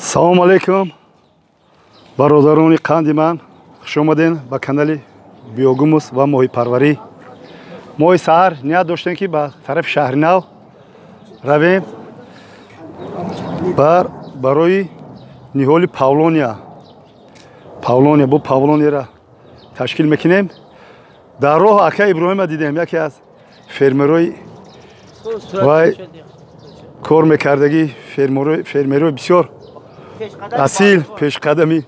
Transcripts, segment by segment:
Салом алейкум, бародарони қанди ман, хуш омаден ба канали Биогумус ва моҳипарварӣ. Моҳи саҳар ният доштем, ки ба тарафи шаҳри нав равем барои ниҳоли павлония. Павлония, бо павлонияра ташкил мекунем. Дар роҳ ака Иброҳима дидем, яке аз фермерои вай кор мекардагӣ, фермерои бисёр асил, пешқадами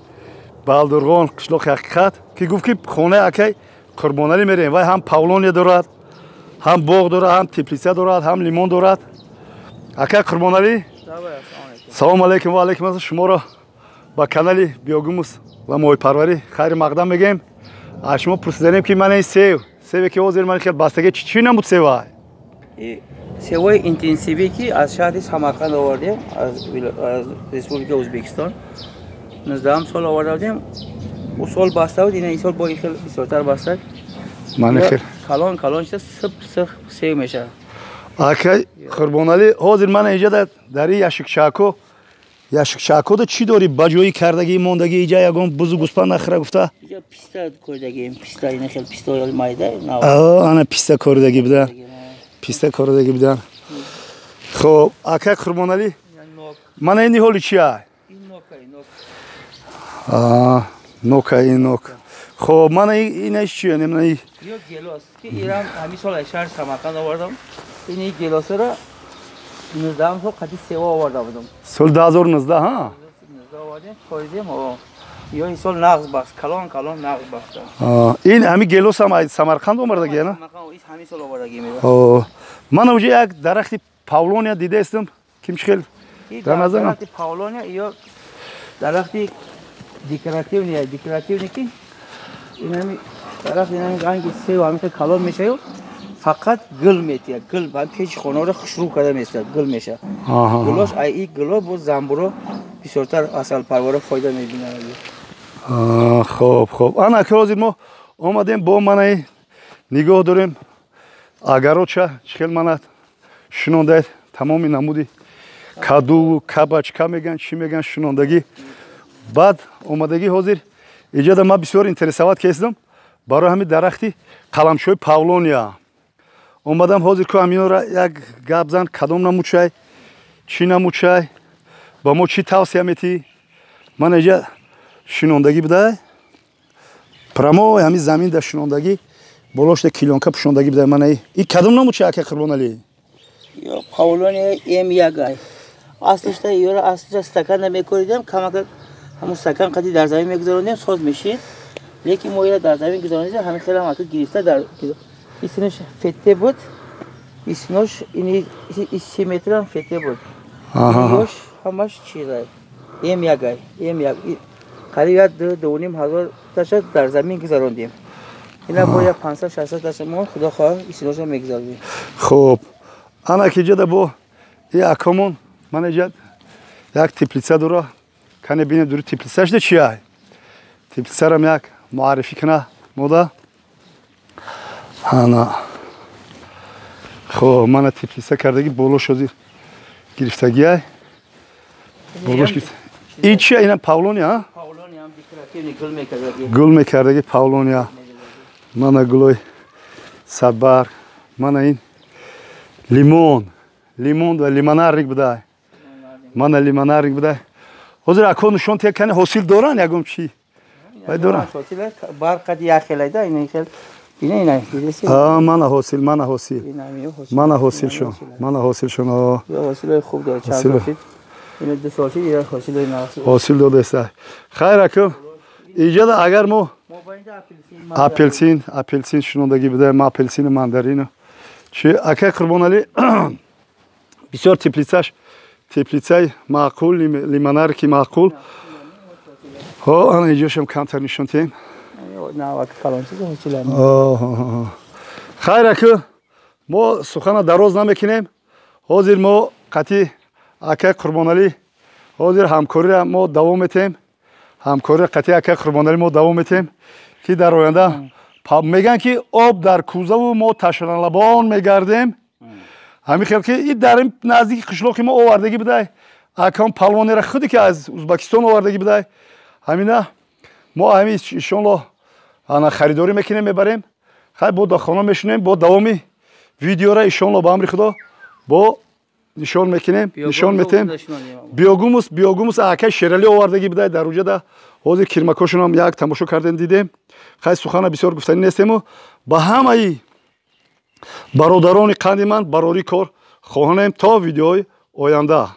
Балдурғон, қишлоқи Ҳақиқат, ки гуфт, ки хонаи акай Қурбоналӣ мерем. Вай ҳам павлония дорад, ҳам боғ дорад, ҳам теплица дорад, ҳам лимон дорад. Акай Қурбоналӣ, салом алейкум. Ва алейкум ассалом. Шуморо ба канали Биогумус ва моҳипарварӣ хайри мақдам мегӯем. Аз шумо пурсиданем, ки мана ин сев, севе ки ҳозир ман хел бастагӣ, чӣ намуд сева? Севои интенсивӣ, ки аз шаҳри Самарқанд овардем, аз Республика Ӯзбекистон. 19-ам сол оварда будем. Ӯ сол баста буд, ина ин сол бо ин хел бисёртар баста. Мана хел. Калон калон шуда, сип сирх сев мешавад. Акай Қурбоналӣ, ҳозир мана инҷа дар ин яшикчако, яшикчакода чӣ дорӣ ба ҷои кардагӣ мондагӣ, иҷа ягон бузу гӯспанд нахӯра гуфта? Иҷа писта коридагием, писта, ина хел пистои майда. Ана писта коридагӣ будан, писта коридагӣ будан. Хоб, акай Қурбоналӣ, мана ин ниҳоли чия? Нока, ин нок. Хоб, мана инаш чия? Ё гелос, ки ирам ҳамин сол аз шаҳри Самарқанд овардам. Ини гелосро 19-ам сол қади сева оварда будам. Соли 2019, ҳа? Овардем, коридем. Ё ин сол нағз баст, калон калон нағз баста. Ин ҳами гелос ҳам аз Самарқанд омардагӣ, на? Ҳамин сол овардагӣ. Ман уҷа як дарахти павлония дидаистам, ким чӣ хел дар назарам. Дарахти павлония ё дарахти декоративный, декоративный, ки инами дарахт, инами ранги сев, ҳамин хел калон мешавад, фақат гул метиҳад. Гул пеши хонаро хушрӯ карда месиҳад, гул мешавад. Гулош, ай и гуло боз замбуро бисёртар, асалпарваро фоида мебинанд. Хоб, ана ки ҳозир мо омадем, бо манаи нигоҳ дорем агароча чӣ хел манат шунондаед, тамоми намуди каду, кабачка меган, чӣ меган, шунондагӣ. Баъд омадагӣ ҳозир иҷода ман бисёр интересовать кесдам барои ҳамин дарахти қаламчои павлония омадам. Ҳозир ку ҳаминора як гап зан, кадом намучай, чӣ намучай, ба мо чӣ тавсия метиҳӣ? Ман иҷа шинондагӣ будай, прямо ҳамин замин да шинондагӣ, болошда клёнка пӯшондагӣ будай. Мана и кадом намучай, ака Қурбоналӣ? Павлония М1 ай. Аслишта ёра, аслиша стаканда мекоридем, камака ҳамун стакан қади дар замин мегузаронидем, соз мешид. Лекин мо ира дар замин гузаронидем, ҳамин хелам ака гирифта дар исмаш фетте буд, исмош ини 3 метрам фетте буд. Ёш ҳамаш чизай М1 ай, М1, қариб як 2,5 ҳазор таша дар замин гузарондем. Ина бо як 500-600 таша мо, худо хоҳ, исмоша мегузаронем. Хуб, ана ки иҷода бо и акомон, ман иҷа як теплица дора, кане бинем дури теплицашда чия. Теплицарам як муаррифӣ куна мода. Ана, хоб, мана теплица кардагӣ, болош ҳозир гирифтагиай, болош. И чия ина? Павлония, гул мекардагӣ, павлония. Мана гулои садбарг, мана ин лимон, лимон ва лимонарник будай, мана лимонарник будай. Ҳозир ако нишон тия, кани ҳосил доранд, ягон чи вай доранд? Барқ қади як хелайда, ина хел, ина, ина. Мана ҳосил, мана ҳосил, мана ҳосилшон, мана ҳосилшон. Ҳосилои хуб дорад, чанд сол шид, ина 2 сол шид, ина ҳосилои ҳосил додаеста. Хайр, акум, иҷода агар мо апелсин, апелсин шунондагӣ будай, ма апелсину мандарину чи. Акай Қурбоналӣ, бисёр теплицаш, теплицаи маъқул, лимонарки маъқул. Ҳо, ана иҷошам камтар нишон тиҳем. Хайр, аку, мо сухана дароз намекунем. Ҳозир мо қатъи акай Қурбоналӣ ҳозир ҳамкориро мо давом метиҳем, ҳамкориро қатъи акай Қурбоналӣ мо давом метиҳем, ки дар оянда мегӯянд, ки об дар кӯзаву мо ташналабон мегардем. Ҳамин хел ки и дар наздики қишлоқи мо овардагӣ будай. Акам палвонера худе ки аз Узбекистон овардагӣ будай, ҳамина мо ҳами иншоалло ана харидорӣ мекунем, мебарем. Хай, бо дар хона мешунем, бо давоми видеора иншоалло ба амри Худо бо нишон мекунем, нишон метем. Биогумус акай Шералӣ овардагӣ будай дар уҷада. Ҳозир кирмакошонам як тамошо кардем, дидем. Хай, сухана бисёр гуфтанӣ нестему. Ба ҳамаи бародарони қанди ман барорӣ кор хоҳонем. То видеои оянда.